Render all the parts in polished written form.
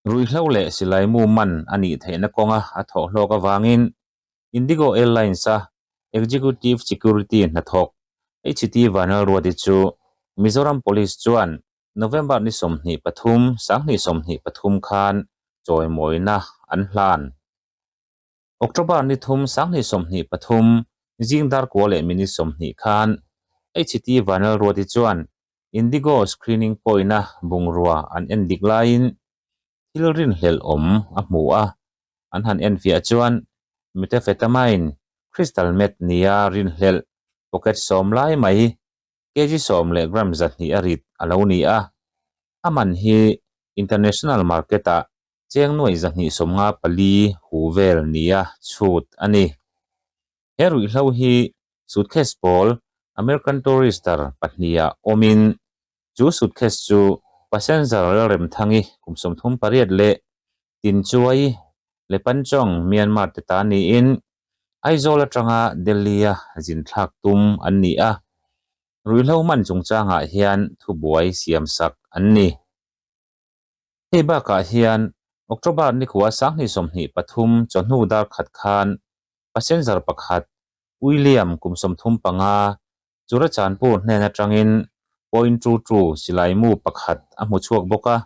Ruihhlo leh silaimu man a nih theihna kawnga a thawh hlawk avangin Indigo Airlines-a Executive Security hnathawk HT Vanlalruati chu Mizoram Police chuan November ni 23, 2023 khan chawimawina an hlan. October ni thum 2023 zing dar kua leh minute 20 khan HT Vanlalruati chuan Indigo screening point-a bungrua an en dik laiin thil rinhlelh awm a hmu a, an han enfiah chuan methamphetamine, crystal meth nia rinhlelh pocket 10 lai mai kg 10 leh gram 200 a rit a lo ni a, a man hi international market-ah cheng nuaih 254 hu vel nia chhut a ni. He ruihhlo hi suitcase pawl American Tourister pahniha awmin chu suitcase chu passenger Lalremthangi kum 38 leh Tinchuai Lepanchong Myanmar te ta niin Aizawl atanga Delhi-a zinthlak tum an ni a, ruihhlo man chungchangah hian thubuai siamsak an ni. Hei bakah hian October nikua 2023 chawhnu dar khat khan passenger pakhat William kum 35 Churachandpur hnen atangin point two two silaimu pakhat a hmu chhuak bawk a,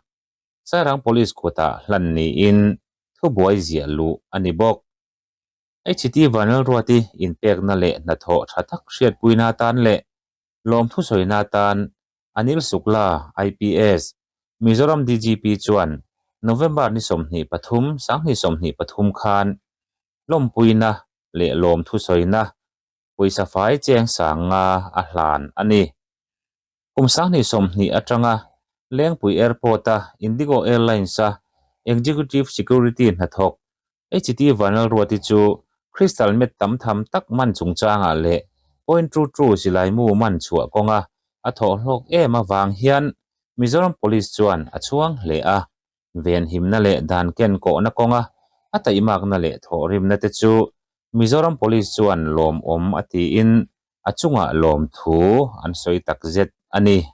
Sairang Police kutah hlan niin thubuai ziah luh a ni bawk. HT Vanlalruati inpekna leh hnathawh tha tak hriatpuina atan leh lawmthu sawina atan Anil Shukla, IPS, Mizoram DGP chuan November ni 23, 2023 khan lawmpuina leh lawmthu sawina pawisa fai cheng sang nga a hlan a ni. Kum 2020 atanga Lengpui Airport-a Indigo Airlines-a Executive Security hnathawk HT Vanlalruati chu crystal meth tam tham tak man chungchangah leh point two two silaimu man chhuah kawnga a thawh hlawk em avang hian Mizoram Police chuan a chhuang hle a, venhimna leh dan ken kawhna kawnga a taihmakna leh thawhrimna te chu Mizoram Police chuan lawmawm a tiin a chungah lawmthu an sawi takzet a ni.